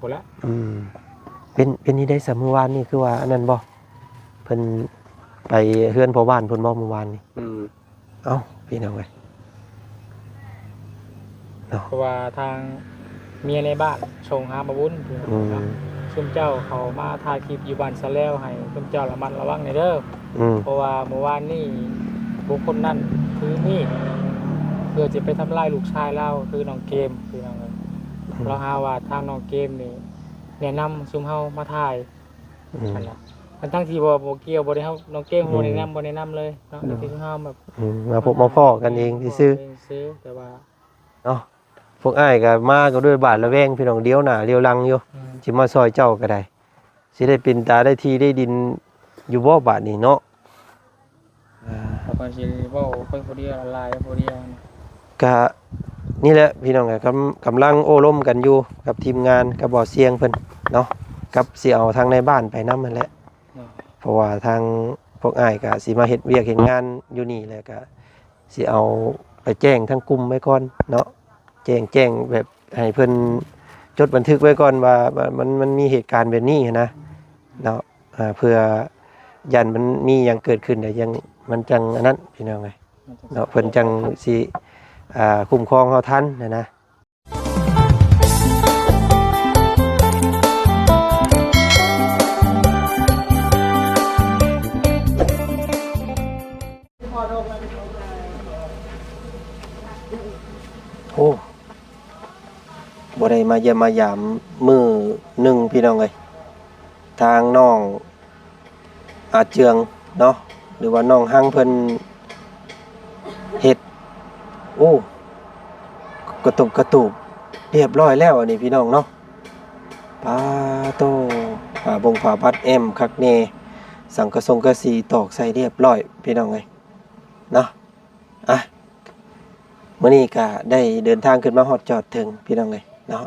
ພຸ້ນລະ. ອືມ ເປັນ ເປັນນີ້ໄດ້ຊະ ມື້ວານນີ້ຄືວ່າອັນນັ້ນບໍ່? ເພິ່ນໄປເຮືອນພໍ່ບ້ານເພິ່ນບໍ່ມື້ວານນີ້? ອືມ ເອົ້າ ພີ່ນ້ອງເອີຍເນາະ ເພາະວ່າທາງເມຍໃນບ້ານສົ່ງຫາບ່າວບຸນ ພີ່ນ້ອງເນາະ. ອືມ ຊຸມເຈົ້າເຂົ້າມາຖ່າຍຄລິບຢູ່ບ້ານສະແລວ ໃຫ້ຊຸມເຈົ້າລະມັດລະວັງແດ່ເດີ. ອືມ ເພາະວ່າມື້ວານນີ້ບຸກຄົນນັ້ນຖືມີດ ເພື່ອຈະໄປທຳລາຍລູກຊາຍລາວ ຄືນ້ອງເກມ ພີ່ນ້ອງເອີຍ. ອືມ ລາວຫາວ່າທາງນ້ອງເກມນີ້ແນະນຳຊຸມເຮົາມາຖ່າຍ. ອືມ ຫັ້ນລະ ທັງໆທີ່ບໍ່ ບໍ່ກ່ຽວ ບໍ່ໄດ້ ເຮົາ ນ້ອງເກມ ອືມ ບໍ່ໄດ້ນຳ ບໍ່ໄດ້ນຳເລີຍເນາະ. ອືມ ທີ່ເຮົາແບບ ອືມ ມາພົບມາພໍ້ກັນເອງຊື່ໆ ແຕ່ວ່າເນາະ ພວກອ້າຍກໍມາກໍດ້ວຍບາດລະແວງ ພີ່ນ້ອງ ຫຼຽວໜ້າຫຼຽວຫຼັງຢູ່. ອືມ ຊິມາຊ່ອຍເຈົ້າກໍໄດ້ ຊິໄດ້ເປັນຕາໄດ້ທີ່ໄດ້ດິນຢູ່ບໍ່ບາດນີ້ເນາະ? ເອີ ຂ້ອຍຊິເວົ້າໄປຜູ້ດຽວ ຫຼາຍຜູ້ດຽວ. ກະນີ້ແຫຼະພີ່ນ້ອງ ກຳ ກຳລັງໂອ້ລົມກັນຢູ່ກັບທີມງານ ກັບບໍ່ສຽງເພິ່ນເນາະ ກັບຊິເອົາທາງໃນບ້ານໄປນຳຫັ້ນແຫຼະ. ເນາະ ເພາະວ່າທາງພວກອ້າຍກະຊິມາເຮັດວຽກເຮັດງານຢູ່ນີ້ ແລ້ວກະຊິເອົາໄປແຈ້ງທາງກຸ່ມໄວ້ກ່ອນເນາະ. ແຈ້ງ ແຈ້ງແບບໃຫ້ເພິ່ນຈົດບັນທຶກໄວ້ກ່ອນວ່າ ວ່າມັນ ມັນມີເຫດການແບບນີ້ຫັ້ນນະເນາະ. ເພື່ອຢ້ານມັນມີຫຍັງເກີດຂຶ້ນ ແລ້ວຍັງ ມັນຈັ່ງອັນນັ້ນ ພີ່ນ້ອງເອີຍເນາະ ເພິ່ນຈັ່ງຊິ ອ່າ ຄຸ້ມຄອງເຮົາທັນຫັ້ນນະ. ໂອ້ ບໍ່ໄດ້ມາຢ້ຽມມາຢາມມື້ໜຶ່ງ ພີ່ນ້ອງເອີຍ. ທາງນ້ອງອາເຈືອງເນາະ ຫຼືວ່ານ້ອງຮັງເພິ່ນເຮັດ ໂອ້ ກະຕຸບກະຕູບ ລຽບຮ້ອຍແລ້ວອັນນີ້ ພີ່ນ້ອງເນາະ. ປາໂຕ ຝາບົງຝາບັດແອ້ມຄັກແນ່ ສັງກະສົງກະສີຕອກໃສ່ລຽບຮ້ອຍ ພີ່ນ້ອງເອີຍເນາະ. ອ່ະ ມື້ນີ້ກະໄດ້ເດີນທາງຂຶ້ນມາຮອດຈອດເຖິງ ພີ່ນ້ອງເອີຍເນາະ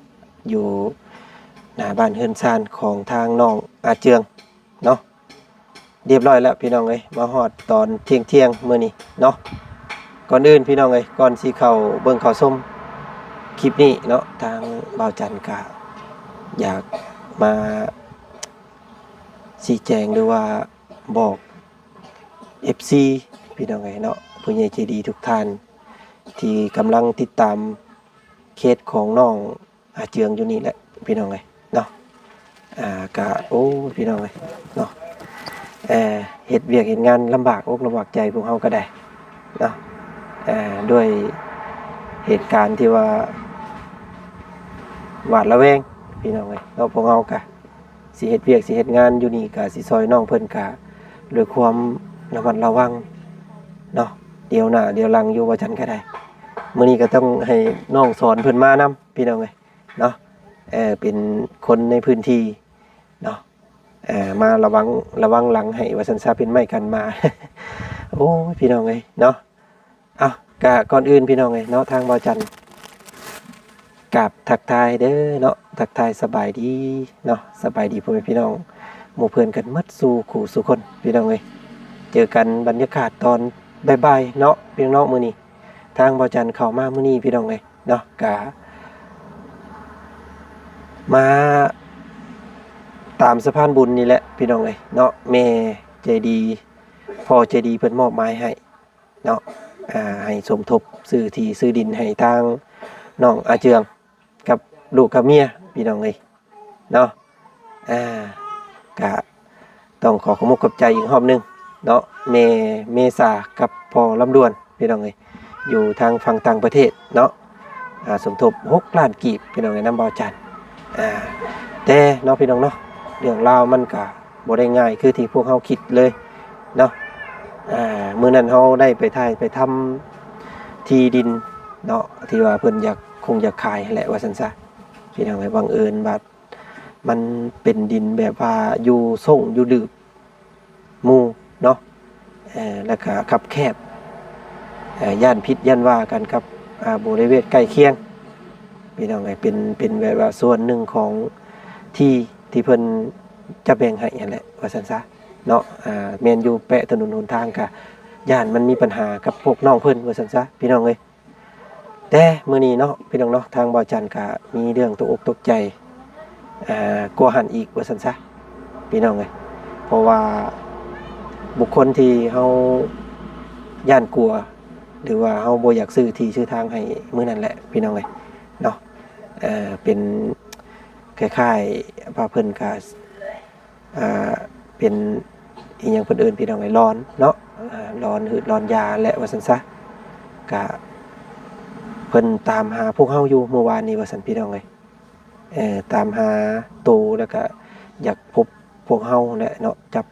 ຢູ່ໜ້າບ້ານເຮືອນຊານຂອງທາງນ້ອງອາເຈືອງເນາະ. ລຽບຮ້ອຍແລ້ວ ພີ່ນ້ອງເອີຍ ມາຮອດຕອນທ່ຽງໆມື້ນີ້ເນາະ. ກ່ອນອື່ນ ພີ່ນ້ອງເອີຍ ກ່ອນຊິເຂົ້າເບິ່ງເຂົ້າຊົມຄລິບນີ້ເນາະ ທາງບ່າວຈັນກະຢາກມາຊີ້ແຈງ ຫຼືວ່າບອກ ເອັຟຊີ ພີ່ນ້ອງເອີຍເນາະ ຜູ້ໃຫຍ່ໃຈດີທຸກທ່ານ ທີ່ກຳລັງຕິດຕາມເຄສຂອງນ້ອງອາເຈືອງຢູ່ນີ້ແຫຼະ ພີ່ນ້ອງເອີຍເນາະ. ອ່າ ກະ ໂອ້ ພີ່ນ້ອງເອີຍເນາະ ເອີ ເຮັດວຽກເຮັດງານລຳບາກອົກລຳບາກໃຈ ພວກເຮົາກໍໄດ້ເນາະ ເອີ ດ້ວຍເຫດການທີ່ວ່າຫວາດລະແວງ ພີ່ນ້ອງເອີຍເນາະ. ພວກເຮົາກະ ຊິເຮັດວຽກຊິເຮັດງານຢູ່ນີ້ກະຊິຊ່ອຍນ້ອງເພິ່ນກະດ້ວຍຄວາມລະມັດລະວັງເນາະ ດຽວໜ້າດຽວຫຼັງຢູ່ ວ່າຊັ້ນກະໄດ້. ມື້ນີ້ກະຕ້ອງໃຫ້ນ້ອງສອນເພິ່ນມານຳ ພີ່ນ້ອງເອີຍເນາະ ເປັນຄົນໃນພື້ນທີ່ເນາະ ເອີ ມາລະວັງ ລະວັງຫຼັງໃຫ້ ວ່າຊັ້ນຊະ ເປັນໄມ້ກັນໝາ. ໂອ້ຍ ພີ່ນ້ອງເອີຍເນາະ. ເອົ້າ ກະກ່ອນອື່ນ ພີ່ນ້ອງເອີຍເນາະ ທາງບ່າວຈັນກາບທັກທາຍເດີເນາະ ທັກທາຍສະບາຍດີເນາະ ສະບາຍດີພໍ່ແມ່ພີ່ນ້ອງໝູ່ເພື່ອນກັນໝົດສູ່ຄູ່ສູ່ຄົນ ພີ່ນ້ອງເອີຍ. ເຈີກັນບັນຍາກາດຕອນບ່າຍໆເນາະ ພີ່ນ້ອງເນາະ. ມື້ນີ້ທາງບ່າວຈັນເຂົ້າມາມື້ນີ້ ພີ່ນ້ອງເອີຍເນາະ ກະມາຕາມສະພານບຸນນີ້ແຫຼະ ພີ່ນ້ອງເອີຍເນາະ. ແມ່ໃຈດີ ພໍ່ໃຈດີເພິ່ນມອບໝາຍໃຫ້ ເນາະ ອ່າ ໃຫ້ສົມທົບຊື້ທີ່ຊື້ດິນໃຫ້ທາງນ້ອງອາເຈືອງກັບລູກກັບເມຍ ພີ່ນ້ອງເອີຍເນາະ. ອ່າ ກະຕ້ອງຂໍຂອບມຸກຂອບໃຈອີກຮອບໜຶ່ງເນາະ ແມ່ເມສາກັບພໍ່ລຳດວນ ພີ່ນ້ອງເອີຍ ຢູ່ທາງຝັ່ງຕ່າງປະເທດເນາະ ອ່າ ສົມທົບຫົກລ້ານກີບ ພີ່ນ້ອງເອີຍ ນຳບ່າວຈັນ. ອ່າ ແຕ່ເນາະ ພີ່ນ້ອງເນາະ ເລື່ອງລາວມັນກະ ບໍ່ໄດ້ງ່າຍຄືທີ່ພວກເຮົາຄິດເລີຍເນາະ. ເອີ ມື້ນັ້ນເຮົາໄດ້ໄປຖ່າຍໄປທຳທີ່ດິນເນາະ ທີ່ວ່າເພິ່ນຢາກ ຄົງຢາກຂາຍຫັ້ນແຫຼະ ວ່າຊັ້ນຊະ ພີ່ນ້ອງເອີຍ. ບັງເອີນວ່າມັນເປັນດິນແບບວ່າຢູ່ໂສ້ງຢູ່ຫຼືບໝູ່ເນາະ ເອີ ແລ້ວກະຄັບແຄບ ເອີ ຢ້ານຜິດຢ້ານວ່າກັນກັບ ອ່າ ບໍລິເວນໃກ້ຄຽງ ພີ່ນ້ອງເອີຍ. ເປັນ ເປັນແບບວ່າສ່ວນໜຶ່ງຂອງທີ່ ທີ່ເພິ່ນຈະແບ່ງໃຫ້ຫັ້ນແຫຼະ ວ່າຊັ້ນຊະເນາະ. ອ່າ ແມ່ນຢູ່ແປະຖະໜົນຫົນທາງ ກະຢ້ານມັນມີບັນຫາກັບພວກນ້ອງເພິ່ນ ວ່າຊັ້ນຊະ ພີ່ນ້ອງເອີຍ. ແຕ່ມື້ນີ້ເນາະ ພີ່ນ້ອງເນາະ ທາງບ່າວຈັນກະມີເລື່ອງຕົກອົກຕົກໃຈ ເອີ ກວ່າຫັ້ນອີກວ່າຊັ້ນຊະ ພີ່ນ້ອງເອີຍ. ເພາະວ່າບຸກຄົນທີ່ເຮົາຢ້ານກົວ ຫຼືວ່າເຮົາບໍ່ຢາກຊື້ທີ່ຊື້ທາງໃຫ້ມື້ນັ້ນແຫຼະ ພີ່ນ້ອງເອີຍເນາະ. ເອີ ເປັນຄ້າຍໆວ່າເພິ່ນກະ ອ່າ ເປັນອີ່ຫຍັງເພິ່ນເອີ້ນ ພີ່ນ້ອງເອີຍ ຫຼອນເນາະ ອ່າ ຫຼອນ ຫຼື ຫຼອນຢາແຫຼະວ່າຊັ້ນຊະ. ກະເພິ່ນຕາມຫາພວກເຮົາຢູ່ມື້ວານນີ້ວ່າຊັ້ນ ພີ່ນ້ອງເອີຍ. ເອີ ຕາມຫາໂຕ ແລ້ວກະຢາກພົບພວກເຮົາແຫຼະເນາະ ຈັບ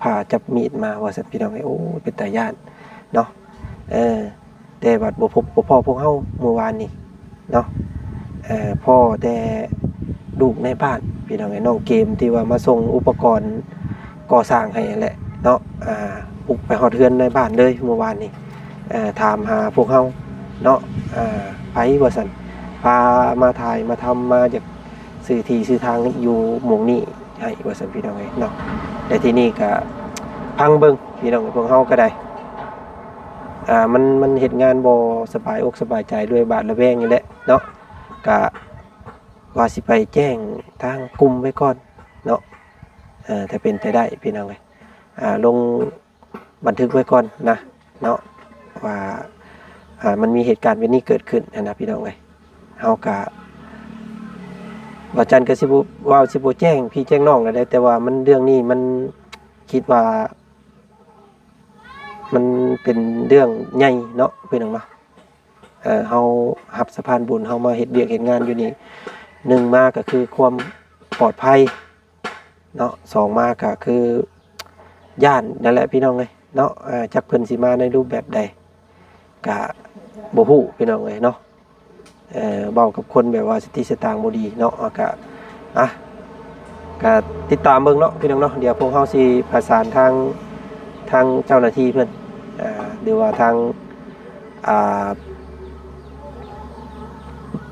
ຜ້າຈັບມີດມາວ່າຊັ້ນ ພີ່ນ້ອງເອີຍ. ໂອ້ຍ ເປັນຕາຢ້ານເນາະ. ເອີ ແຕ່ບັດບໍ່ພົບ ບໍ່ພໍ້ພວກເຮົາມື້ວານນີ້ເນາະ. ເອີ ພໍ້ແຕ່ລູກໃນບ້ານ ພີ່ນ້ອງເອີຍ ນ້ອງເກມທີ່ວ່າມາສົ່ງອຸປະກອນກໍ່ສ້າງໃຫ້ຫັ້ນແຫຼະເນາະ. ອ່າ ບຸກໄປຮອດເຮືອນໃນບ້ານເລີຍມື້ວານນີ້ ເອີ ຖາມຫາພວກເຮົາເນາະ. ເອີ ໃຜວ່າຊັ້ນ ພາມາຖ່າຍມາທຳ ມາຢາກຊື້ທີ່ຊື້ທາງຢູ່ໝ່ອງນີ້ໃຫ້ວ່າຊັ້ນ ພີ່ນ້ອງເອີຍເນາະ. ແລະ ທີ່ນີ້ກະພັງເບິ່ງ ພີ່ນ້ອງເອີຍ ພວກເຮົາກະໄດ້ ອ່າ ມັນ ມັນເຮັດງານບໍ່ສະບາຍອົກສະບາຍໃຈ ດ້ວຍບາດລະແວງນີ້ແຫຼະເນາະ. ກະວ່າຊິໄປແຈ້ງທາງກຸ່ມໄວ້ກ່ອນເນາະ ເອີ ຖ້າເປັນໄປໄດ້ ພີ່ນ້ອງເອີຍ ອ່າ ລົງບັນທຶກໄວ້ກ່ອນນະເນາະ ວ່າ ອ່າ ມັນມີເຫດການແບບນີ້ເກີດຂຶ້ນຫັ້ນນະ ພີ່ນ້ອງເອີຍ. ເຮົາກະ ບໍ່ຈັນກະຊິບໍ່ ວ່າຊິບໍ່ແຈ້ງພີ່ແຈ້ງນ້ອງແລ້ວເດ້ ແຕ່ວ່າມັນ ເລື່ອງນີ້ມັນ ຄິດວ່າ ມັນເປັນເລື່ອງໃຫຍ່ເນາະ ພີ່ນ້ອງເນາະ. ເອີ ເຮົາຮັບສະພານບຸນ ເຮົາມາເຮັດວຽກເຮັດງານຢູ່ນີ້ ໜຶ່ງມາກະຄືຄວາມປອດໄພເນາະ ສອງມາກະຄືຢ້ານນັ້ນແຫຼະ ພີ່ນ້ອງເອີຍເນາະ. ເອີ ຈັກເພິ່ນຊິມາໃນຮູບແບບໃດ ກະບໍ່ຮູ້ ພີ່ນ້ອງເອີຍເນາະ. ເອີ ເວົ້າກັບຄົນແບບວ່າສະຕິສະຕາງບໍ່ດີເນາະ ອາ ກະ ອາ ກະຕິດຕາມເບິ່ງເນາະ ພີ່ນ້ອງເນາະ. ດຽວພວກເຮົາຊິປະສານທາງ ທາງເຈົ້າໜ້າທີ່ເພິ່ນ ອາ ຫຼືວ່າທາງ ອາ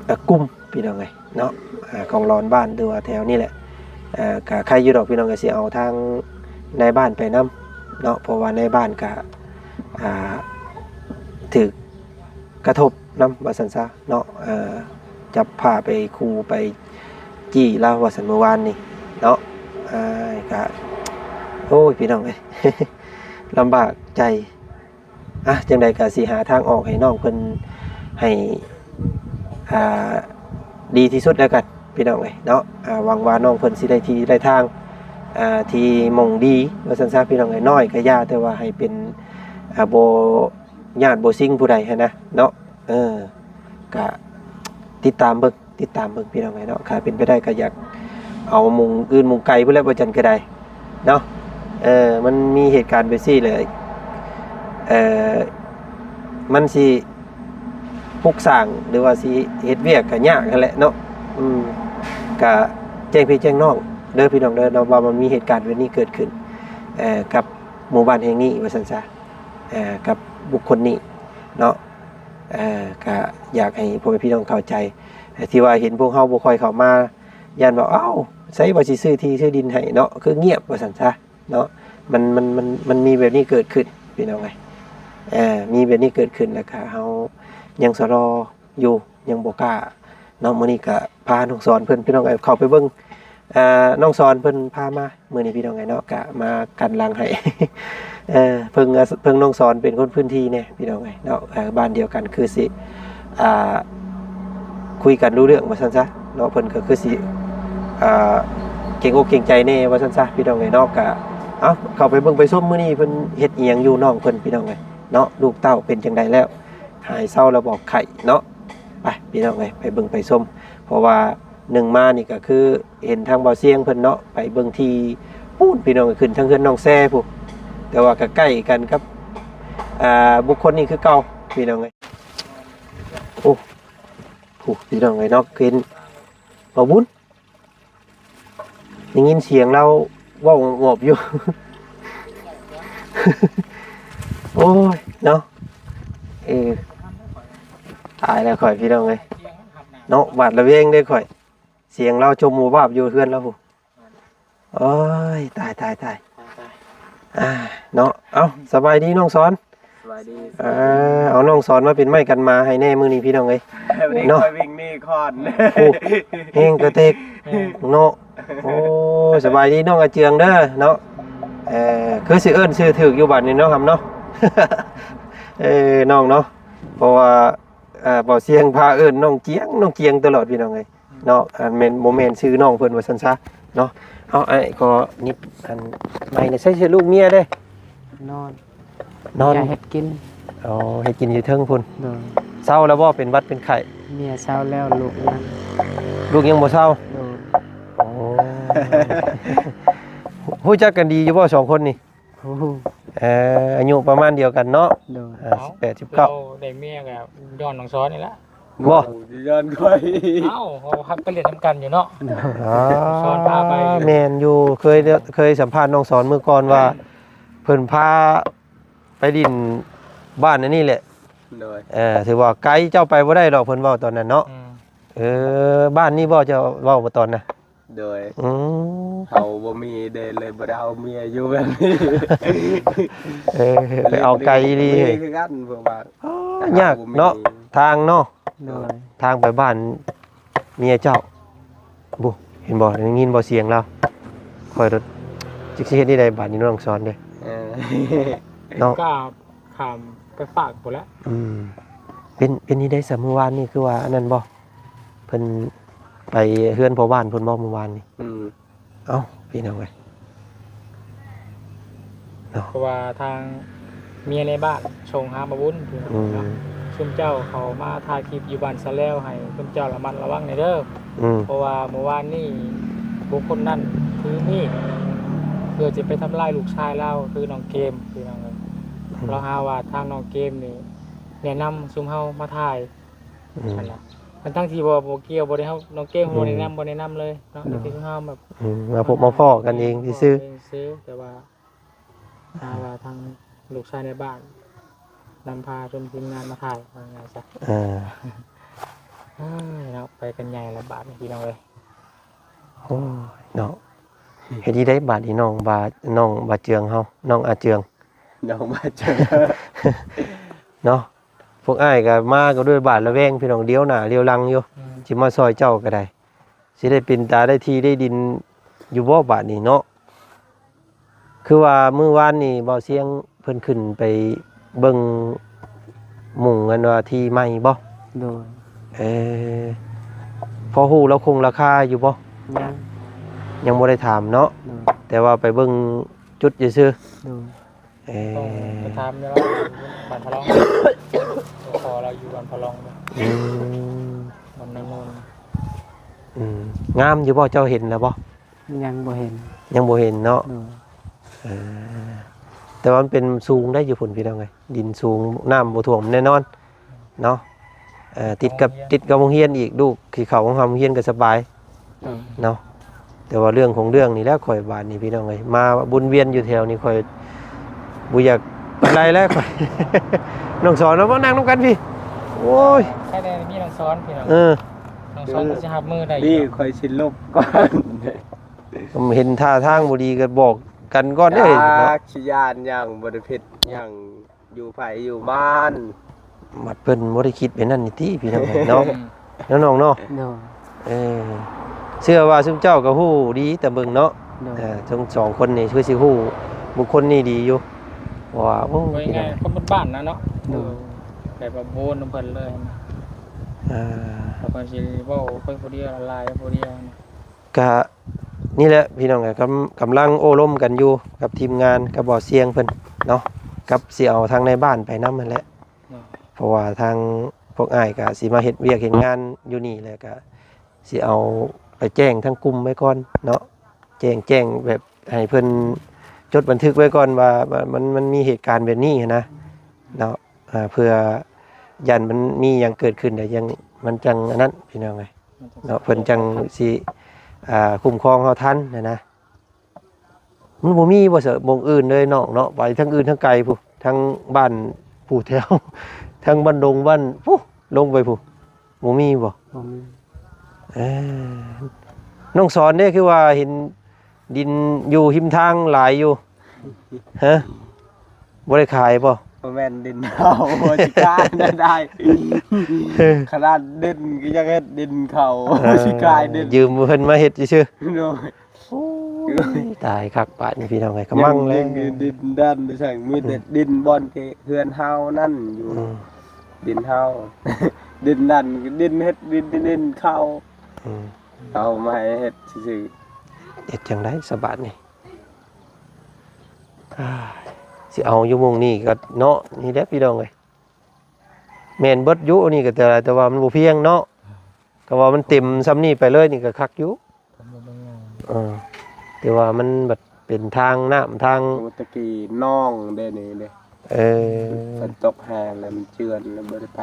ອາ ກຸ່ມ ພີ່ນ້ອງເອີຍເນາະ ອາ ຂອງຫຼອນບ້ານ ຫຼືວ່າແຖວນີ້ແຫຼະ. ອາ ກະໄຄຢູ່ດອກ ພີ່ນ້ອງເອີຍ ຊິເອົາທາງນາຍບ້ານໄປນຳເນາະ ເພາະວ່ານາຍບ້ານກະ ອາ ຖືກ ກະທົບນຳວ່າຊັ້ນຊະເນາະ. ເອີ ຈັບພາໄປຂູ່ໄປຈີ້ລາວວ່າຊັ້ນມື້ວານນີ້ເນາະ. ເອີ ກະ ໂອ້ຍ ພີ່ນ້ອງເອີຍ ລຳບາກໃຈ. ອາ ຈັ່ງໃດກະຊິຫາທາງອອກໃຫ້ນ້ອງເພິ່ນໃຫ້ ອ່າ ດີທີ່ສຸດແລ້ວກັນ ພີ່ນ້ອງເອີຍເນາະ. ອາ ຫວັງວ່ານ້ອງເພິ່ນຊິໄດ້ທີ່ໄດ້ທາງ ອ່າ ທີ່ໝ່ອງດີວ່າຊັ້ນຊະ ພີ່ນ້ອງເອີຍ. ນ້ອຍກະຢ່າ ແຕ່ວ່າໃຫ້ເປັນ ອ່າ ບໍ່ ຍາດບໍ່ຊິງຜູ້ໃດຫັ້ນນະເນາະ. ເອີ ກະຕິດຕາມເບິ່ງ ຕິດຕາມເບິ່ງ ພີ່ນ້ອງເອີຍເນາະ. ຖ້າເປັນໄປໄດ້ກະຢາກເອົາໝ່ອງອື່ນໝ່ອງໄກພຸ້ນແຫຼະ ບໍ່ຈັນກະໄດ້ເນາະ. ເອີ ມັນມີເຫດການແບບຊີ້ແຫຼະ ເອີ ມັນຊິປຸກສ້າງ ຫຼືວ່າຊິເຮັດວຽກກະຍາກຫັ້ນແຫຼະເນາະ. ອືມ ກະແຈ້ງພີ່ແຈ້ງນ້ອງເດີ ພີ່ນ້ອງເດີເນາະ ວ່າມັນມີເຫດການແບບນີ້ເກີດຂຶ້ນ ເອີ ກັບໝູ່ບ້ານແຫ່ງນີ້ວ່າຊັ້ນຊະ. ເອີ ກັບບຸກຄົນນີ້ເນາະ. ເອີ ກະຢາກໃຫ້ພໍ່ແມ່ພີ່ນ້ອງເຂົ້າໃຈ ທີ່ວ່າເຫັນພວກເຮົາບໍ່ຄ່ອຍເຂົ້າມາ ຢ້ານວ່າ ເອົ້າ ໃສວ່າຊິຊື້ທີ່ຊື້ດິນໃຫ້ເນາະ ຄືງຽບວ່າຊັ້ນຊະເນາະ. ມັນ ມັນ ມັນ ມັນມີແບບນີ້ເກີດຂຶ້ນ ພີ່ນ້ອງເອີຍ. ເອີ ມີແບບນີ້ເກີດຂຶ້ນ ແລ້ວກະເຮົາຍັງຊະລໍຢູ່ ຍັງບໍ່ກ້າເນາະ. ມື້ນີ້ກະພານ້ອງສອນເພິ່ນ ພີ່ນ້ອງເອີຍ ເຂົ້າໄປເບິ່ງ ອ່າ ນ້ອງສອນເພິ່ນພາມາ ມື້ນີ້ ພີ່ນ້ອງເອີຍເນາະ ກະມາກັນຫຼັງໃຫ້ ເອີ ເພິ່ງ ເພິ່ງນ້ອງສອນເປັນຄົນພື້ນທີ່ແດ່ ພີ່ນ້ອງເອີຍເນາະ. ເອີ ບ້ານດຽວກັນຄືຊິ ອ່າ ຄຸຍກັນຮູ້ເລື່ອງວ່າຊັ້ນຊະເນາະ. ເພິ່ນກະຄືຊິ ອ່າ ເກງອົກເກງໃຈແດ່ວ່າຊັ້ນຊະ ພີ່ນ້ອງເອີຍເນາະ. ກະ ເອົ້າ ເຂົ້າໄປເບິ່ງໄປຊົມ ມື້ນີ້ເພິ່ນເຮັດອີ່ຫຍັງຢູ່ ນ້ອງເພິ່ນ ພີ່ນ້ອງເອີຍເນາະ. ລູກເຕົ້າເປັນຈັ່ງໃດແລ້ວ ຫາຍເຊົາແລ້ວບໍ່ ໄຂ້ເນາະ. ໄປ ພີ່ນ້ອງເອີຍ ໄປເບິ່ງໄປຊົມ ເພາະວ່າ ໜຶ່ງມານີ້ກະຄືເຫັນທາງບ່າວຊຽງເພິ່ນເນາະ ໄປເບິ່ງທີ່ປູ້ນ ພີ່ນ້ອງ ຂຶ້ນທາງເຮືອນນ້ອງແຊພຸ້ນ. ແຕ່ວ່າກະໃກ້ກັນກັບ ອ່າ ບຸກຄົນນີ້ຄືເກົ່າ ພີ່ນ້ອງເອີຍ. ໂອ້ ຜູ້ ພີ່ນ້ອງເອີຍເນາະ ເຫັນບ່າວບຸນ ໄດ້ຍິນສຽງລາວເວົ້າງອບໆຢູ່. ໂອ້ຍເນາະ ເອີ ຕາຍແລ້ວຂ້ອຍ ພີ່ນ້ອງເອີຍເນາະ ຫວາດລະແວງເດ້ຂ້ອຍ. ສຽງລາວຈົ່ມວາບຢູ່ເຮືອນລາວພຸ້ນ. ໂອ້ຍ ຕາຍ ຕາຍ ຕາຍ ອ່າ ເນາະ. ເອົ້າ ສະບາຍດີນ້ອງສອນ. ສະບາຍດີ. ເອີ ເອົານ້ອງສອນມາເປັນໄມ້ກັນໝາໃຫ້ແດ່ມື້ນີ້ ພີ່ນ້ອງເອີຍ. ເນາະ ຂ້ອຍວິ່ງໜີກ່ອນ. ໂອ້ ແຮງກະເຕັກ ແມ່ນ ເນາະ. ໂອ້ ສະບາຍດີນ້ອງອາເຈືອງເດີເນາະ. ເອີ ຄືຊິເອີ້ນຊື່ຖືກຢູ່ບັດນີ້ເນາະ ຫຳເນາະ. ເອີ ນ້ອງເນາະ ເພາະວ່າ ເອີ ເບົາຊຽງພາເອີ້ນນ້ອງຈຽງ ນ້ອງຈຽງຕະຫຼອດ ພີ່ນ້ອງເອີຍເນາະ. ອັນແມ່ນ ບໍ່ແມ່ນຊື່ນ້ອງເພິ່ນວ່າຊັ້ນຊະເນາະ. ເອົາ ອ້າຍຂໍຫຍິບອັນໄມແດ່. ໃສ່ເສື້ອລູກເມຍເດ້ ນອນ ນອນ ເມຍເຮັດກິນ. ອໍ ເຮັດກິນຢູ່ເທິງພຸ້ນ. ໂດຍ. ເຊົາແລ້ວບໍ່ ເປັນຫວັດເປັນໄຂ້? ເມຍເຊົາແລ້ວ ລູກຍັງ ລູກຍັງບໍ່ເຊົາ? ໂດຍ. ໂອ້ ຮູ້ຈັກກັນດີຢູ່ບໍ່ສອງຄົນນີ້? ໂອ້ ເອີ ອາຍຸປະມານດຽວກັນເນາະ. ໂດຍ. ຫ້າ ເອົ້າ ສິບແປດ ສິບເກົ້າ ເຮົາໄດ້ເມຍກໍຍ້ອນນ້ອງສອນນີ້ແຫຼະ. ບໍ່ ຍ້ອນຂ້ອຍ. ເອົ້າ ເຮົາໄປຫຼິ້ນນຳກັນຢູ່ເນາະ. ໂດຍ. ອໍ ນ້ອງສອນພາໄປ. ແມ່ນຢູ່ ເຄີຍ ເຄີຍສຳພາດນ້ອງສອນມື້ກ່ອນວ່າ ເພິ່ນພາໄປຫຼິ້ນບ້ານອັນນີ້ແຫຼະ. ໂດຍ. ເອີ ຖືວ່າໄກ ເຈົ້າໄປບໍ່ໄດ້ດອກ ເພິ່ນເວົ້າຕອນນັ້ນເນາະ. ອືມ. ເອີ ບ້ານນີ້ບໍ່ ເຈົ້າເວົ້າຕອນນະ? ໂດຍ. ອືມ. ເຮົາບໍ່ມີເດ້ ເລີຍບໍ່ໄດ້ເອົາເມຍຢູ່ແບບນີ້. ເອີ ໄປເອົາໄກອີ່ຫຼີ. ມີຄືກັນ ເພາະວ່າ ອໍ ຍາກເນາະ ທາງເນາະ. ໂດຍ. ທາງໄປບ້ານເມຍເຈົ້າ ບໍ່ ເຫັນບໍ່ ໄດ້ຍິນບໍ່ສຽງລາວ? ຂ້ອຍລະຈັກຊິເຮັດແນວໃດບາດນີ້ ນ້ອງສອນເດ້. ເອີ ເນາະ ກໍຂ້າມໄປຟາກພຸ້ນແຫຼະ. ອືມ. ເປັນ ເປັນແນວໃດຊະ ມື້ວານນີ້ຄືວ່າອັນນັ້ນບໍ່? ເພິ່ນໄປເຮືອນພໍ່ບ້ານເພິ່ນບໍ່ມື້ວານນີ້? ອືມ. ເອົ້າ ພີ່ນ້ອງເອີຍເນາະ ເພາະວ່າທາງເມຍໃນບ້ານສົ່ງຫາບ່າວບຸນ ພີ່ນ້ອງເນາະ. ອືມ. ຊຸມເຈົ້າເຂົ້າມາຖ່າຍຄລິບຢູ່ບ້ານສະແລວ ໃຫ້ຊຸມເຈົ້າລະມັດລະວັງແດ່ເດີ. ອືມ. ເພາະວ່າມື້ວານນີ້ບຸກຄົນນັ້ນຖືມີດ ເພື່ອຈະໄປທຳລາຍລູກຊາຍລາວ ຄືນ້ອງເກມ ພີ່ນ້ອງເອີຍ. ອືມ. ລາວຫາວ່າທາງນ້ອງເກມນີ້ແນະນຳຊຸມເຮົາມາຖ່າຍ ອືມ ນັ້ນລະ ທັງໆທີ່ບໍ່ ບໍ່ກ່ຽວ ບໍ່ໄດ້ ເຮົາ ນ້ອງເກມ ອືມ ບໍ່ແນະນຳ ບໍ່ແນະນຳເລີຍເນາະ. ໂດຍ. ທີ່ເຮົາແບບ ອືມ ມາພົບມາພໍ້ກັນເອງຊື່ໆ ເອງຊື່ ແຕ່ວ່າຫາວ່າທາງລູກຊາຍໃນບ້ານນຳພາຊົມທີມງານມາຖ່າຍ ວ່າງ່າຍຊະ. ເອີ ເອີຍເນາະ ໄປກັນໃຫຍ່ລະບາດນີ້ ພີ່ນ້ອງເອີຍ. ໂອ້ຍເນາະ ເຮັດຈັ່ງໃດບາດນີ້ ນ້ອງບາ ນ້ອງບາເຈືອງເຮົາ ນ້ອງອາເຈືອງ ນ້ອງບາເຈືອງ ເນາະ. ພວກອ້າຍກໍມາກໍດ້ວຍບາດລະແວງ ພີ່ນ້ອງ ຫຼຽວໜ້າຫຼຽວຫຼັງຢູ່. ອືມ. ຊິມາຊ່ອຍເຈົ້າກໍໄດ້ ຊິໄດ້ເປັນຕາໄດ້ທີ່ໄດ້ດິນຢູ່ບໍ່ບາດນີ້ເນາະ? ຄືວ່າມື້ວານນີ້ເບົາຊຽງເພິ່ນຂຶ້ນໄປເບິ່ງມຸງ ອັນວ່າທີ່ໃໝ່ບໍ່? ໂດຍ. ເອີ ພໍຮູ້ລາຄາຄົງລາຄາຢູ່ບໍ່? ຍັງ ຍັງບໍ່ໄດ້ຖາມເນາະ. ໂດຍ. ແຕ່ວ່າໄປເບິ່ງຈຸດຊື່ໆ. ໂດຍ. ເອີ ຕ້ອງໄປຖາມແລ້ວ ບ້ານພະລອງ ພໍ່ລາວຢູ່ບ້ານພະລອງ. ອືມ ບ້ານນາໂນນ. ອືມ ງາມຢູ່ບໍ່? ເຈົ້າເຫັນແລ້ວບໍ່? ຍັງບໍ່ເຫັນ ຍັງບໍ່ເຫັນເນາະ. ໂດຍ. ເອີ ແຕ່ວ່າມັນເປັນສູງໄດ໋ຢູ່ພຸ້ນ ພີ່ນ້ອງເອີຍ ດິນສູງ ນ້ຳບໍ່ຖ້ວມແນ່ນອນເນາະ. ເອີ ຕິດກັບ ຕິດກັບໂຮງຮຽນອີກ ລູກຊິເຂົ້າໂຮງຮຽນກໍສະບາຍ. ເອີ ເນາະ ແຕ່ວ່າເລື່ອງຂອງເລື່ອງນີ້ແຫຼະ ຂ້ອຍບາດນີ້ພີ່ນ້ອງເອີຍ ມາວົນວຽນຢູ່ແຖວນີ້ ຂ້ອຍບໍ່ຢາກປານໃດແລ້ວຂ້ອຍ. ນ້ອງສອນເນາະ ມານັ່ງນຳກັນພີ່. ໂອ້ຍ ໃຄແດ່ມີນ້ອງສອນພີ່ນ້ອງ. ເອີ ນ້ອງສອນກໍຊິຮັບມືໄດ້ຢູ່. ນີ້ຂ້ອຍຊິຫຼົບກ່ອນ ເຫັນທ່າທາງບໍ່ດີກໍບອກກັນກ່ອນເດ້ເນາະ. ຂີ້ຢ້ານຫຍັງ ບໍ່ໄດ້ຜິດຫຍັງ. ຢູ່ໃຜຢູ່ມັນ ບັດເພິ່ນບໍ່ໄດ້ຄິດແບບນັ້ນນີ້ຕິ ພີ່ນ້ອງເອີຍເນາະ. ອືມ ເນາະນ້ອງເນາະ. ໂດຍ. ເອີ ເຊື່ອວ່າຊຸມເຈົ້າກໍຮູ້ດີແຕ່ເບິ່ງເນາະ. ໂດຍ. ເອີ ທັງສອງຄົນນີ້ຄືຊິຮູ້ບຸກຄົນນີ້ດີຢູ່ ເພາະວ່າ ໂອ້ ເວົ້າງ່າຍໆ ຄົນບ້ານໆນະເນາະ. ໂດຍ. ແບບວ່າໂບນນຳເພິ່ນເລີຍ. ອ່າ ແລ້ວເພິ່ນຊິເວົ້າໄປຜູ້ດຽວ ລາຍຜູ້ດຽວ. ກະນີ້ແຫຼະພີ່ນ້ອງ ກຳ ກຳລັງໂອ້ລົມກັນຢູ່ກັບທີມງານ ກັບບໍ່ສຽງເພິ່ນເນາະ ກັບຊິເອົາທາງໃນບ້ານໄປນຳຫັ້ນແຫຼະ. ເນາະ ເພາະວ່າທາງພວກອ້າຍກະຊິມາເຮັດວຽກເຮັດງານຢູ່ນີ້ ແລ້ວກະຊິເອົາໄປແຈ້ງທາງກຸ່ມໄວ້ກ່ອນເນາະ ແຈ້ງ ແຈ້ງແບບໃຫ້ເພິ່ນຈົດບັນທຶກໄວ້ກ່ອນວ່າ ວ່າມັນ ມັນມີເຫດການແບບນີ້ຫັ້ນນະເນາະ. ອ່າ ເພື່ອຢ້ານມັນມີຫຍັງເກີດຂຶ້ນ ແລ້ວຍັງ ມັນຈັ່ງອັນນັ້ນ ພີ່ນ້ອງເອີຍ ເນາະ ເພິ່ນຈັ່ງຊິ ອ່າ ຄຸ້ມຄອງເຮົາທັນຫັ້ນນະ. ມັນບໍ່ມີບໍ່ຊະ ໝ່ອງອື່ນເລີຍນ້ອງເນາະ ໄປທາງອື່ນທາງໄກພຸ້ນ ທາງບ້ານຜູ້ແຖວ ທາງບ້ານດົງບ້ານພຸ້ນ ລົງໄປພຸ້ນ ບໍ່ມີບໍ່? ບໍ່ມີ. ເອີ ນ້ອງສອນເດ້ ຄືວ່າເຫັນດິນຢູ່ຮິມທາງຫຼາຍຢູ່ ຮະ? ບໍ່ໄດ້ຂາຍບໍ່? ບໍ່ແມ່ນດິນເຮົາ ຊິຂາຍໄດ້ ຂະໜາດດິນກໍຍັງເຮັດດິນເຂົາ ເອີ ຊິຂາຍດິນ ຢືມເພິ່ນມາເຮັດຊື່ໆ ໂດຍ ໂອ້ຍ ຕາຍຄັກບາດນີ້ພີ່ນ້ອງເອີຍ ກະມັງແລ້ວ ຍັງດິນດ້ານໄປໃສ ມີແຕ່ ອືມ ດິນບ່ອນທີ່ເຮືອນເຮົານັ້ນຢູ່ ອືມ ດິນເຮົາ ດິນນັ້ນດິນເຮັດດິນ ດິນເຂົາ ອືມ ເອົາມາໃຫ້ເຮັດຊື່ໆ ເຮັດຈັ່ງໃດສະບາດນີ້ ອ່າ ຊິເອົາຢູ່ໝ່ອງນີ້ກໍເນາະ ນີ້ແຫຼະພີ່ນ້ອງເອີຍ ແມ່ນເບິດຢູ່ ອັນນີ້ກໍແຕ່ ແຕ່ວ່າມັນບໍ່ພຽງເນາະ ກໍວ່າມັນເຕັມຊ່ຳນີ້ໄປເລີຍນີ້ກໍຄັກຢູ່ ເອີ ແຕ່ວ່າມັນບັດເປັນທາງນ້ຳທາງ ໂອ້ ຕະກີ້ໜອງເດ້ນີ້ເດ້ ເອີ ຝົນຕົກແຮງແລ້ວມັນເຈື່ອນ ແລ້ວບໍ່ໄດ້ໄປ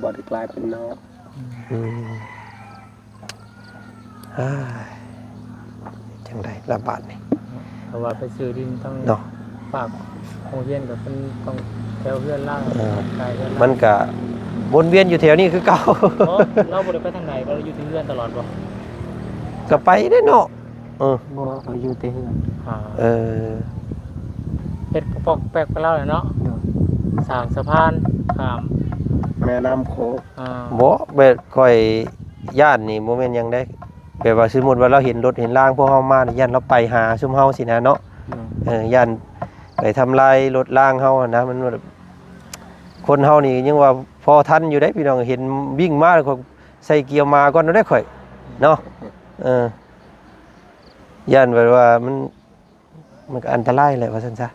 ບໍ່ໄດ້ກາຍເປັນໜອງ ອືມ ອາ ຈັ່ງໃດລະບາດນີ້ ເພາະວ່າໄປຊື້ດິນທາງເນາະ ຝາກໂຮງຮຽນກໍເປັນຕ້ອງແຖວເຮືອນລາວ ເອີ ກາຍເຮືອນລາວ ມັນກະວົນວຽນຢູ່ແຖວນີ້ຄືເກົ່າ ບໍ່ ລາວບໍ່ໄດ້ໄປທາງໃດ ລາວຢູ່ທີ່ເຮືອນຕະຫຼອດບໍ່ ກະໄປເດ້ເນາະ ເອີ ບໍ່ ຂ້ອຍຢູ່ແຕ່ເຮືອນ ອາ ເອີ ເຮັດປອກແປກໄປລາວແຫຼະເນາະ ໂດຍ ສ້າງສະພານຂ້າມແມ່ນ້ຳໂຂງ ອາ ບໍ່ ແບບຂ້ອຍຢ້ານນີ້ບໍ່ແມ່ນຫຍັງເດ້ ແບບວ່າສົມມຸດວ່າລາວເຫັນລົດເຫັນລາງພວກເຮົາມານີ້ ຢ້ານລາວໄປຫາຊຸມເຮົາຊີ້ນະເນາະ ໂດຍ ເອີ ຢ້ານໄປທຳລາຍລົດລາງເຮົາຫັ້ນນະ ມັນ ຄົນເຮົານີ້ຍັງວ່າພໍທັນຢູ່ເດ້ພີ່ນ້ອງ ເຫັນວິ່ງມາແລ້ວກໍໃສ່ເກຍໝາກ່ອນເດ້ຂ້ອຍເນາະ ເອີ ຢ້ານແບບວ່າມັນ ມັນກໍອັນຕະລາຍແຫຼະວ່າຊັ້ນຊະ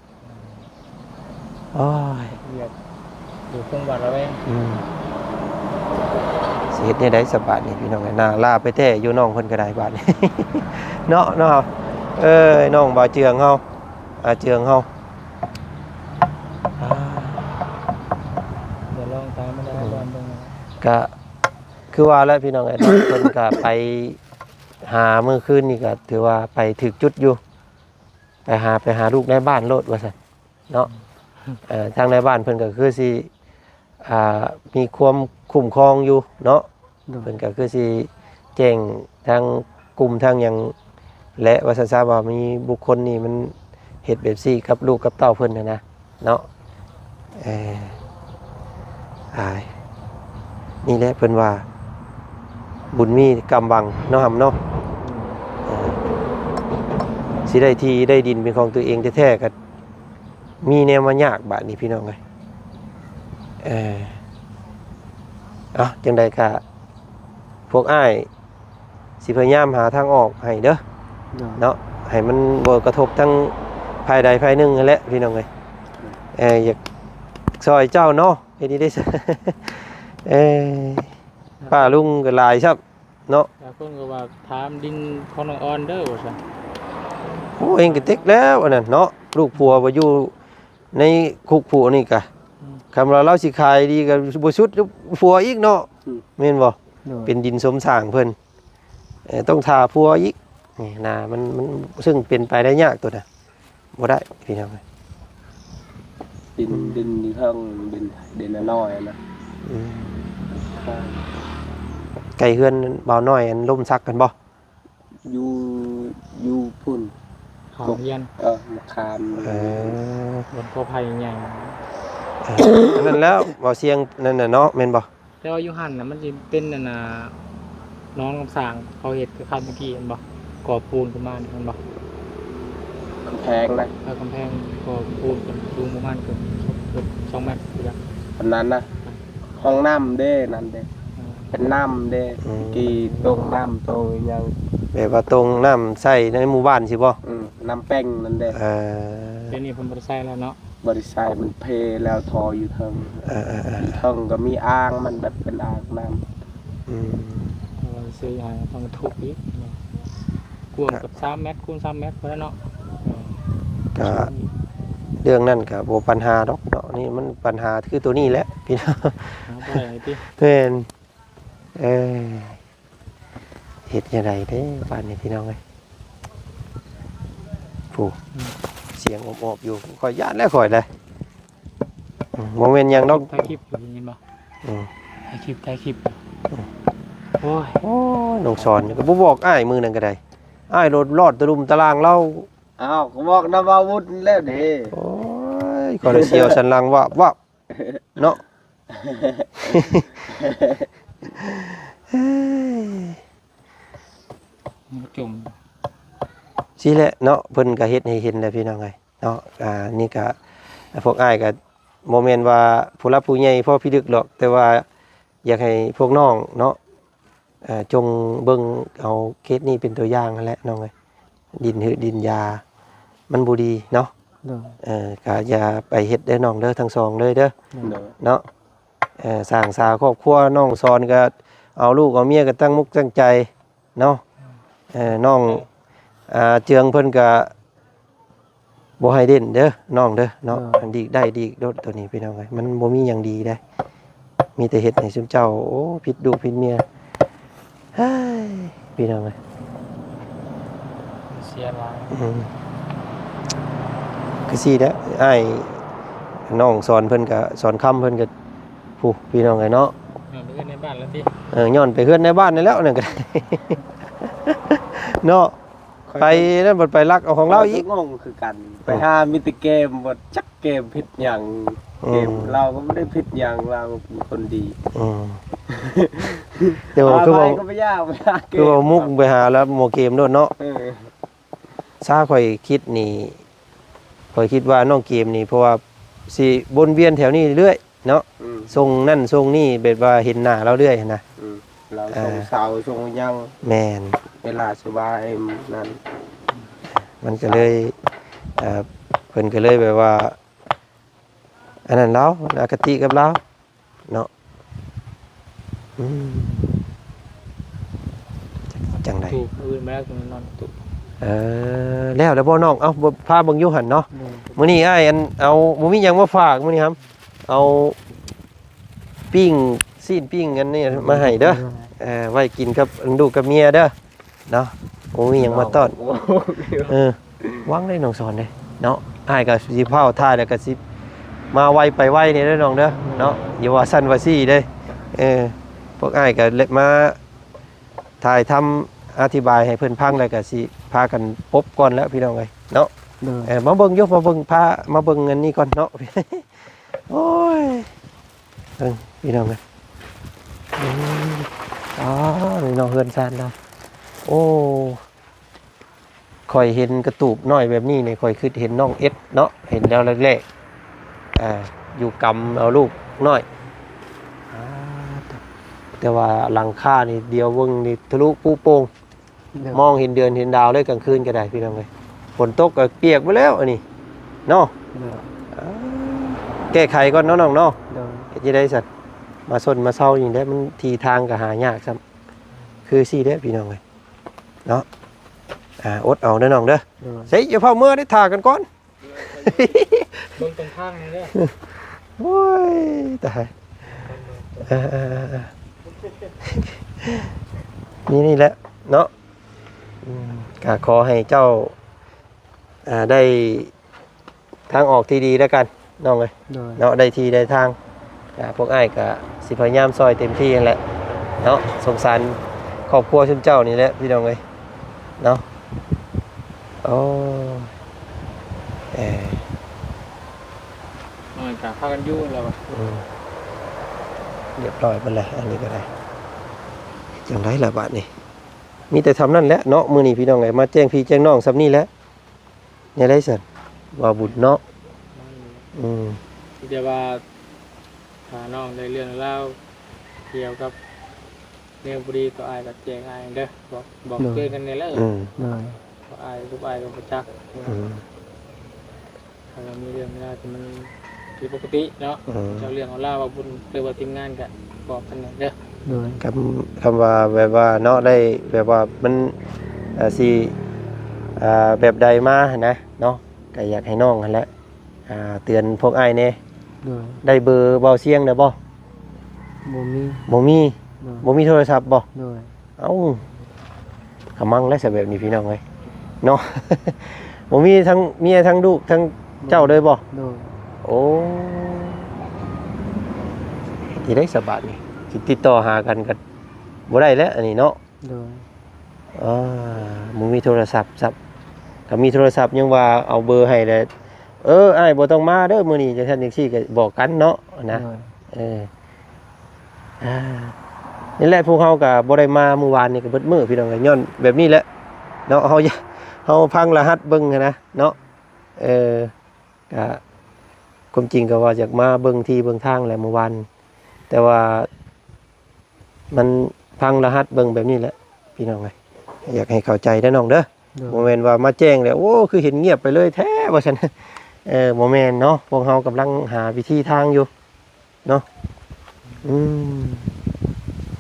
ໂອ້ຍ ວຽກຢູ່ຄົງຫວາດລະແວງ ອືມ ຊິເຮັດແນວໃດສະບາດນີ້ພີ່ນ້ອງເອີຍ ໜ້າລາໄປແທ້ຢູ່ນ້ອງເພິ່ນກໍໄດ້ບາດນີ້ ເນາະ ເນາະ ເອີຍ ນ້ອງບ່າວເຈືອງເຮົາ ອາເຈືອງເຮົາ ອາ ດຽວລອງຕາມມາໄດ້ ອືມ ກ່ອນເບິ່ງ ກະຄືວ່າແຫຼະພີ່ນ້ອງເອີຍ ເພິ່ນກະໄປຫາມື້ຄືນນີ້ກະຖືວ່າໄປຖືກຈຸດຢູ່ ໄປຫາ ໄປຫາລູກໃນບ້ານໂລດວ່າຊັ້ນເນາະ ເອີ ທາງໃນບ້ານເພິ່ນກໍຄືຊິ ອ່າ ມີຄວາມຄຸ້ມຄອງຢູ່ເນາະ ໂດຍ ເພິ່ນກໍຄືຊິແຈ້ງທາງກຸ່ມທາງຫຍັງແຫຼະວ່າຊັ້ນຊະ ວ່າມີບຸກຄົນນີ້ມັນເຮັດແບບຊີ້ກັບລູກກັບເຕົ້າເພິ່ນຫັ້ນນະເນາະ ເອີ ອາຍ ນີ້ແຫຼະເພິ່ນວ່າ ບຸນມີກຳບັງເນາະ ຫຳເນາະ ເອີ ຊິໄດ້ທີ່ໄດ້ດິນເປັນຂອງຕົວເອງແທ້ໆ ກໍມີແນວມາຍາກບາດນີ້ພີ່ນ້ອງເອີຍ ເອີ ເອົາ ຈັ່ງໃດກໍພວກອ້າຍ ຊິພະຍາຍາມຫາທາງອອກໃຫ້ເດີ ໂດຍ ເນາະ ໃຫ້ມັນບໍ່ກະທົບທັງຝ່າຍໃດຝ່າຍໜຶ່ງຫັ້ນແຫຼະພີ່ນ້ອງເອີຍ ໂດຍ ເອີ ຢາກຊ່ອຍເຈົ້າເນາະ ເຮັດດີເດ້ ເອີ ປ້າລຸງກໍຫຼາຍຊ້ຳເນາະ ຫຼາຍຄົນກໍວ່າຖາມດິນຂອງນ້ອງອອນເດີວ່າຊັ້ນ ໂອ້ ເອງກໍຕິກແລ້ວອັນນັ້ນເນາະ ລູກຜົວບໍ່ຢູ່ ໃນຄຸກຜູ້ນີ້ກະ ອືມ ຄຳວ່າລາວຊິຂາຍດີກະບໍ່ສຸດຜົວອີກເນາະ ອືມ ແມ່ນບໍ່? ໂດຍ ເປັນດິນສົມສ້າງເພິ່ນ ເອີ ຕ້ອງຖ້າຜົວອີກ ນີ້ນາ ມັນ ມັນ ເຊິ່ງເປັນໄປໄດ້ຍາກໂຕນະ ບໍ່ໄດ້ພີ່ນ້ອງເອີຍ ດິນ ອືມ ດິນຢູ່ເທິງ ດິນ ດິນນ້ອຍໆນະ ອືມ ໃກ້ເຮືອນບ່າວນ້ອຍອັນລົມສັກຫັ້ນບໍ່? ຢູ່ ຢູ່ພຸ້ນ ຂ້າງໂຮງຮຽນ ເອີ ມະຂາມ ເອີ ບົນກໍໄຜ່ໃຫຍ່ ເອີ ອັນນັ້ນແລ້ວ ເວົ້າສຽງນັ້ນນະເນາະ ແມ່ນບໍ່? ແຕ່ວ່າຢູ່ຫັ້ນນະ ມັນຊິເປັນອັນນ່າ ໜອງນ້ຳສ້າງ ເຂົາເຮັດຄືຄາດຕະກີ້ແມ່ນບໍ່? ກໍ່ປູນຂຶ້ນມາແມ່ນບໍ່? ກຳແພງນະ ເອີ ກຳແພງກໍ່ປູນຂຶ້ນສູງປະມານເກືອບ ເກືອບສອງແມັດພຸ້ນລະ ອັນນັ້ນນະ ອືມ ຫ້ອງນ້ຳເດ້ ນັ້ນເດ້ ເອີ ເປັນນ້ຳເດ້ ອືມ ກີ່ຕົງນ້ຳຕົງອີ່ຫຍັງ ແບບວ່າຕົງນ້ຳໃຊ້ໃນໝູ່ບ້ານຊີ້ບໍ່? ອືມ ນ້ຳແປ້ງນັ້ນເດ້ ເອີ ດຽວນີ້ເພິ່ນບໍ່ໄດ້ໃຊ້ແລ້ວເນາະ ບໍ່ໄດ້ໃຊ້ ມັນເພແລ້ວ ທໍ່ຢູ່ເທິງ ເອີໆໆ ຢູ່ເທິງກໍມີອ່າງ ມັນແບບເປັນອ່າງນ້ຳ ອືມ ເອີ ຊື້ໃຫ້ຕ້ອງທຸບອີກ ກວ້າງເກືອບສາມແມັດຄູນສາມແມັດພຸ້ນແຫຼະເນາະ ເອີ ກະເລື່ອງນັ້ນກະບໍ່ປັນຫາດອກເນາະ ນີ້ມັນປັນຫາຄືໂຕນີ້ແຫຼະພີ່ນ້ອງ ຫາບໍ່ໄດ້ຕິ ແມ່ນ ເອີ ເຮັດຈັ່ງໃດເດ້ບາດນີ້ພີ່ນ້ອງເອີຍ ຜູ້ ອືມ ສຽງອອບໆຢູ່ ຂ້ອຍຢ້ານແລ້ວຂ້ອຍເດ້ ອືມ ບໍ່ແມ່ນຫຍັງດອກ ຖ່າຍຄລິບຢູ່ ໄດ້ຍິນບໍ່? ອືມ ຖ່າຍຄລິບ ຖ່າຍຄລິບ ອືມ ໂອ້ຍ ໂອ້ຍ ນ້ອງສອນກໍບໍ່ບອກອ້າຍມື້ນັ້ນກໍໄດ້ ອ້າຍໂລດລອດຕະລຸມຕະລາງລາວ ອ້າວ ກໍບອກນຳອາວຸດແລ້ວເດ້ ໂອ້ຍ ຂ້ອຍລະສຽວສັນຫຼັງວາບໆ ເນາະ ເອີຍ ຈົມ ຊີ້ແຫຼະເນາະ ເພິ່ນກໍເຮັດໃຫ້ເຫັນແຫຼະພີ່ນ້ອງເອີຍເນາະ. ອ່າ ນີ້ກໍ ພວກອ້າຍກໍບໍ່ແມ່ນວ່າຜູ້ຫຼັກຜູ້ໃຫຍ່ພໍພິລຶກດອກ ແຕ່ວ່າຢາກໃຫ້ພວກນ້ອງເນາະ ເອີ ຈົ່ງເບິ່ງເອົາເຄສນີ້ເປັນຕົວຢ່າງຫັ້ນແຫຼະນ້ອງເອີຍ. ດິນຮືດິນຢາມັນບໍ່ດີເນາະ ໂດຍ ເອີ ກໍຢ່າໄປເຮັດເດີນ້ອງເດີ ທັງສອງເລີຍເດີ ໂດຍ ເນາະ. ເອີ ສ້າງສາຄອບຄົວ ນ້ອງສອນກໍເອົາລູກເອົາເມຍກໍຕັ້ງມຸກຕັ້ງໃຈເນາະ. ເອີ ນ້ອງ ອ່າ ເຈືອງເພິ່ນກໍບໍ່ໃຫ້ເດັ່ນເດີນ້ອງເດີເນາະ ໂດຍ ດີກໄດ້ດີກໂດດໂຕນີ້ພີ່ນ້ອງເອີຍ ມັນບໍ່ມີຫຍັງດີເດ້. ມີແຕ່ເຮັດໃຫ້ຊຸມເຈົ້າ ໂອ້ ຜິດລູກຜິດເມຍ ເຮີ້ຍ ພີ່ນ້ອງເອີຍ ເສຍຫຼາຍ ອືມ ຄືຊີ້ແຫຼະ ອ້າຍນ້ອງສອນເພິ່ນກະ ສອນຄຳເພິ່ນກະ ຜູ້ ພີ່ນ້ອງເອີຍເນາະ ຍ້ອນໄປເຮືອນໃນບ້ານແລ້ວຕິ ເອີ ຍ້ອນໄປເຮືອນໃນບ້ານນັ້ນແລ້ວ ນັ້ນກະໄດ້ ເນາະ ຂ້ອຍ ໄປນັ້ນບັດໄປລັກເອົາຂອງລາວອີກ ຂ້ອຍກໍງົງຄືກັນ ໄປຫາມີແຕ່ເກມ ບໍ່ຈັກເກມຜິດຫຍັງ ອືມ ເກມລາວກໍບໍ່ໄດ້ຜິດຫຍັງ ລາວກໍເປັນຄົນດີ ອືມ ແຕ່ວ່າຄືວ່າ ໄປກໍບໍ່ຢາກ ໄປຫາເກມ ຄືວ່າມຸກໄປຫາລາວໝໍເກມໂລດເນາະ ເອີ ຖ້າຂ້ອຍຄິດນີ້ ຂ້ອຍຄິດວ່ານ້ອງເກມນີ້ ເພາະວ່າຊິວົນວຽນແຖວນີ້ເລື້ອຍ ເນາະ ອືມ ສົ່ງນັ້ນສົ່ງນີ້ ແບບວ່າເຫັນໜ້າລາວເລື້ອຍຫັ້ນນະ ອືມ ລາວ ອ່າ ສົ່ງເສົາສົ່ງຫຍັງ ແມ່ນ ເວລາສະບາຍນັ້ນ ມັນກໍເລີຍ ເອີ ເພິ່ນກໍເລີຍແບບວ່າ ອັນນັ້ນລາວ ອະຄະຕິກັບລາວເນາະ ອືມ ຈັກຈັ່ງໃດ ເອີ ແລ້ວແລ້ວບໍ່ນ້ອງ ເອົ້າ ພາເບິ່ງຢູ່ຫັ້ນເນາະ ໂດຍ ມື້ນີ້ອ້າຍ ອັນ ເອົາ ບໍ່ມີຫຍັງມາຝາກມື້ນີ້ຫຳ ເອົາປີ້ງ ຊີ້ນປີ້ງອັນນີ້ມາໃຫ້ເດີ ເອີ ໄວ້ກິນກັບລູກກັບເມຍເດີເນາະ ບໍ່ມີຫຍັງມາຕ້ອນ ເອີ ຫວັງໄດ້ນ້ອງສອນເດ້ເນາະ ອ້າຍກໍຊິຟ້າວຖ່າຍ ແລ້ວກໍຊິມາໄວໄປໄວນີ້ເດີນ້ອງເດີເນາະ ຢ່າວ່າຊັ້ນວ່າຊີ້ເດ້ ເອີ ພວກອ້າຍກໍມາ ຖ່າຍທຳອະທິບາຍໃຫ້ເພິ່ນຟັງ ແລ້ວກໍຊິພາກັນປົບກ່ອນແລ້ວພີ່ນ້ອງເອີຍເນາະ ໂດຍ ເອີ ມາເບິ່ງຢູ່ ມາເບິ່ງ ພາມາເບິ່ງອັນນີ້ກ່ອນເນາະ ໂອ້ຍ ເບິ່ງພີ່ນ້ອງເອີຍ ອືມ ອໍ ນີ້ເນາະ ເຮືອນຊານລາວ ໂອ້ ຂ້ອຍເຫັນກະຕູບນ້ອຍແບບນີ້ນີ້ ຂ້ອຍຄິດເຫັນນ້ອງເອັດເນາະ ເຫັນແລ້ວແລກໆ ອ່າ ຢູ່ກຳເອົາລູກນ້ອຍ ອ່າ ແຕ່ວ່າຫຼັງຄານີ້ ດຽວເບິ່ງນີ້ທະລຸປຸໂປ່ງ ໂດຍ ມອງເຫັນເດືອນເຫັນດາວເລີຍ ກາງຄືນກໍໄດ້ພີ່ນ້ອງເອີຍ ຝົນຕົກກໍປຽກເບິດແລ້ວອັນນີ້ເນາະ ໂດຍ ອ່າ ແກ້ໄຂກ່ອນເນາະນ້ອງເນາະ ໂດຍ ເຮັດຈັ່ງໃດຊັ້ນ ມາຊົນມາເຊົານີ້ແຫຼະ ມັນທີ່ທາງກໍຫາຍາກຊ້ຳ ຄືຊີ້ແຫຼະພີ່ນ້ອງເອີຍ ເນາະ ອ່າ ອົດເອົາເດີນ້ອງເດີ ໂດຍ ເຊ ຢ່າຟ້າວເມືອເດ້ ຖ້າກັນກ່ອນ ເບິ່ງຕົ້ນທາງນີ້ເດີ ໂອ້ຍ ຕາຍ ເອີໆ ນີ້ ນີ້ແຫຼະເນາະ ອືມ ກໍຂໍໃຫ້ເຈົ້າ ອ່າ ໄດ້ ທາງອອກທີ່ດີແລ້ວກັນນ້ອງເອີຍ ໂດຍ ເນາະ ໄດ້ທີ່ໄດ້ທາງ ອ່າ ພວກອ້າຍກະຊິພະຍາຍາມຊ່ອຍເຕັມທີ່ຫັ້ນແຫຼະເນາະ ສົງສານຄອບຄົວຊຸມເຈົ້ານີ້ແຫຼະພີ່ນ້ອງເອີຍເນາະ ໂອ້ ເອີ ນ້ອຍກະພາກັນຢູ່ແລ້ວວ່າ ອືມ ຮຽບຮ້ອຍເບິດແລ້ວ ອັນນີ້ກໍໄດ້ ຈັ່ງໃດລະບາດນີ້ ມີແຕ່ຊ່ຳນັ້ນແຫຼະເນາະ ມື້ນີ້ພີ່ນ້ອງເອີຍ ມາແຈ້ງພີ່ແຈ້ງນ້ອງຊ່ຳນີ້ແຫຼະ ແນວໃດຊັ້ນ ວ່າບຸນເນາະ ອືມ ມີແຕ່ວ່າຖ້ານ້ອງໄດ້ເລື່ອງລາວກ່ຽວກັບແນວບໍ່ດີຕໍ່ອ້າຍກໍແຈ້ງອ້າຍເດີ ບອກ ບອກເຕືອນກັນແດ່ແລ້ວ ອືມ ເພາະອ້າຍກັບອ້າຍກໍບໍ່ຈັກ ອືມ ຖ້າມີເລື່ອງລາວທີ່ມັນຜິດປົກກະຕິເນາະ ອືມ ເຈົ້າເລື່ອງເອົາລາວວ່າບຸນ ຫຼືວ່າທີມງານກະບອກກັນແດ່ເດີ ໂດຍ ຄຳ ຄຳວ່າແບບວ່າເນາະ ໄດ້ແບບວ່າມັນ ເອີ ຊິ ເອີ ແບບໃດມາຫັ້ນນະເນາະ ກໍຢາກໃຫ້ນ້ອງຫັ້ນແຫຼະ ອ່າ ເຕືອນພວກອ້າຍແດ່ ໂດຍ ໄດ້ເບີເບົາຊຽງແລ້ວບໍ່? ບໍ່ມີ ບໍ່ມີ ໂດຍ ບໍ່ມີໂທລະສັບບໍ່? ໂດຍ ເອົ້າ ກະມັ່ງແລ້ວຊະແບບນີ້ພີ່ນ້ອງເອີຍເນາະ ບໍ່ມີທັງເມຍທັງລູກທັງເຈົ້າເລີຍບໍ່? ໂດຍ ໂອ້ ທີ່ໄດ້ສະບາດນີ້ ຊິຕິດຕໍ່ຫາກັນກໍບໍ່ໄດ້ແລ້ວອັນນີ້ເນາະ ໂດຍ ອ່າ ບໍ່ມີໂທລະສັບຊ້ຳ ກໍມີໂທລະສັບຍັງວ່າເອົາເບີໃຫ້ແລ້ວ ເອີ ອ້າຍບໍ່ຕ້ອງມາເດີມື້ນີ້ ຈັ່ງຊັ້ນຈັ່ງຊີ້ ກໍບອກກັນເນາະນະ. ໂດຍ ເອີ ອ່າ ນີ້ແຫຼະ ພວກເຮົາກໍບໍ່ໄດ້ມາມື້ວານນີ້ກໍເບິດມື້ ພີ່ນ້ອງເອີຍ ຍ້ອນແບບນີ້ແຫຼະເນາະ. ເຮົາ ເຮົາພັງລະຫັດເບິ່ງຫັ້ນນະເນາະ. ເອີ ກະ ຄວາມຈິງກໍວ່າຢາກມາເບິ່ງທີ່ເບິ່ງທາງແຫຼະມື້ວານ ແຕ່ວ່າມັນພັງລະຫັດເບິ່ງແບບນີ້ແຫຼະ ພີ່ນ້ອງເອີຍ. ຢາກໃຫ້ເຂົ້າໃຈເດີນ້ອງເດີ. ໂດຍ ບໍ່ແມ່ນວ່າມາແຈ້ງແລ້ວ ໂອ້ ຄືເຫັນງຽບໄປເລີຍແທ້ ວ່າຊັ້ນ. ເອີ ບໍ່ແມ່ນເນາະ ພວກເຮົາກຳລັງຫາວິທີທາງຢູ່ເນາະ. ອືມ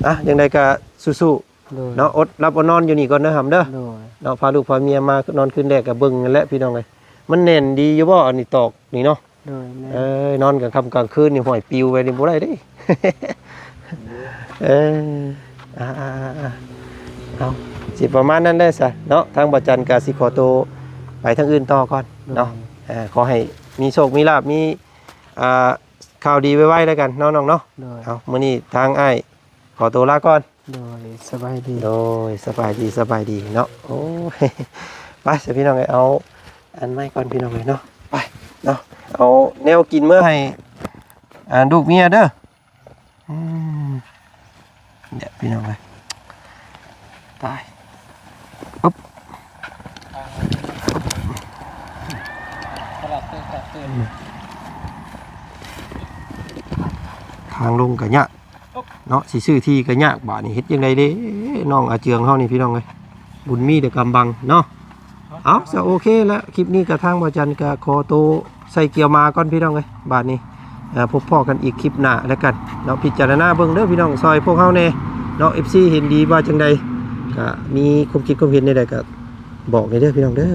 ອ່ະ ຈັ່ງໃດກໍສູ້ໆ ໂດຍ ເນາະ ອົດຫຼັບອົດນອນຢູ່ນີ້ກ່ອນເດີຫຳເດີ. ໂດຍ ເນາະ ພາລູກພາເມຍມານອນຄືນແລກກໍເບິ່ງຫັ້ນແຫຼະ ພີ່ນ້ອງເອີຍ. ມັນແໜ້ນດີຢູ່ບໍ່ ອັນນີ້ຕອກນີ້ເນາະ? ໂດຍ ແມ່ນ ເອີ ນອນກາງຄ່ຳກາງຄືນນີ້ ຫ້ອຍ ປິວໄປນີ້ບໍ່ໄດ້ເດ້. ເອີ ອ່າໆໆ ເອົາ ຊິປະມານນັ້ນແຫຼະຊະເນາະ. ທາງບ່າວຈັນກໍຊິຂໍໂຕໄປທາງອື່ນຕໍ່ກ່ອນເນາະ. ໂດຍ ເອີ ຂໍໃຫ້ມີໂຊກມີລາບ ມີ ອ່າ ຂ່າວດີໄວໆແລ້ວກັນເນາະນ້ອງເນາະ. ໂດຍ ເອົາ ມື້ນີ້ທາງອ້າຍຂໍໂຕລາກ່ອນ. ໂດຍ ສະບາຍດີ. ໂດຍ ສະບາຍດີ ສະບາຍດີເນາະ. ໂອ້ຍ ໄປຊະພີ່ນ້ອງເອີຍ ເອົາອັນໄມ້ກ່ອນພີ່ນ້ອງເອີຍເນາະ. ໄປເນາະ ເອົາແນວກິນເມືອໃຫ້ ອ່າ ລູກເມຍເດີ. ອືມ ເດຍພີ່ນ້ອງເອີຍ ຕາຍ ປຶບ ທາງລົງກໍຍາກເນາະ ຊິຊື້ທີ່ກໍຍາກ. ບາດນີ້ເຮັດຈັ່ງໃດເດ້ ນ້ອງອາເຈືອງເຮົານີ້ ພີ່ນ້ອງເອີຍ ບຸນມີແຕ່ກຳບັງເນາະ. ເອົາ ສະ ໂອເຄລະ ຄລິບນີ້ກະທາງບ່າວຈັນກະຂໍໂຕໃສ່ກຽວມາກ່ອນ ພີ່ນ້ອງເອີຍ. ບາດນີ້ ເອີ ພົບພໍ້ກັນອີກຄລິບໜ້າແລ້ວກັນເນາະ. ພິຈາລະນາເບິ່ງເດີພີ່ນ້ອງ ຊ່ອຍພວກເຮົາແດ່ເນາະ. ເອັຟຊີເຫັນດີວ່າຈັ່ງໃດ ກະມີຄວາມຄິດຄວາມເຫັນແນວໃດກະບອກແດ່ເດີພີ່ນ້ອງເດີ.